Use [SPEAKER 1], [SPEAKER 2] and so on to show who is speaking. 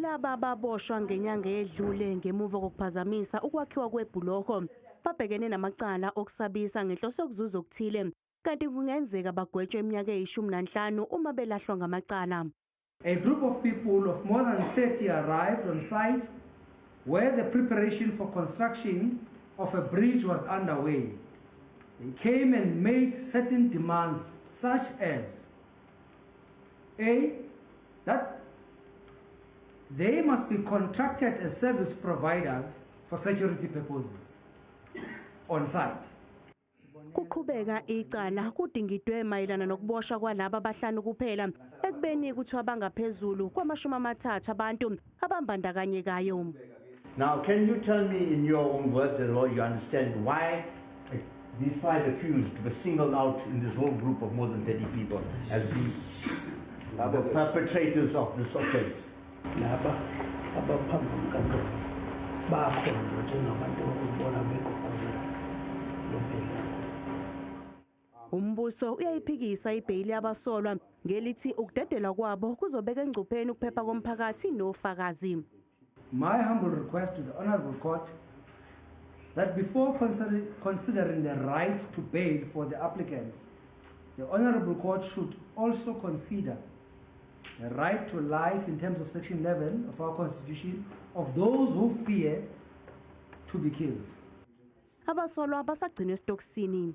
[SPEAKER 1] Laba baboshwa ngenyanga edlule ngemuva kokuphazamisa ukwakhiwa kwebhuloho. Babhekene namacala okusabisa ngenhloso yokuzuza okuthile, kanti kungenzeka bagwetshwe iminyaka eyi-15 uma belahlwa ngamacala.
[SPEAKER 2] A group of people of more than 30 arrived on site where the preparation for construction of a bridge was underway. They came and made certain demands, such as A, that they must be contracted as service providers for security purposes on site.
[SPEAKER 1] Kuqhubeka icala kudingidwe mayelana nokuboshwa kwalaba abahlanu kuphela, ekubeni kuthiwa bangaphezulu kwama-30 abantu abambandakanyekayo.
[SPEAKER 3] Now, can you tell me in your own words as well, you understand why these five accused were singled out in this whole group of more than 30 people as the perpetrators of this offense?
[SPEAKER 4] Laba abaphambi kwenkantolo bakhonjwa njengabantu okubona begqugquzela lo mbhidlalo.
[SPEAKER 1] Umbuso uyayiphikisa ibheyili yabasolwa ngelithi ukudedelwa kwabo kuzobeka engcupheni ukuphepha komphakathi nofakazi.
[SPEAKER 2] My humble request to the Honorable Court that before considering the right to bail for the applicants, the Honorable Court should also consider the right to life in terms of Section 11 of our Constitution of those who fear to be killed.
[SPEAKER 1] Abasolwa basagcinwe esitokisini.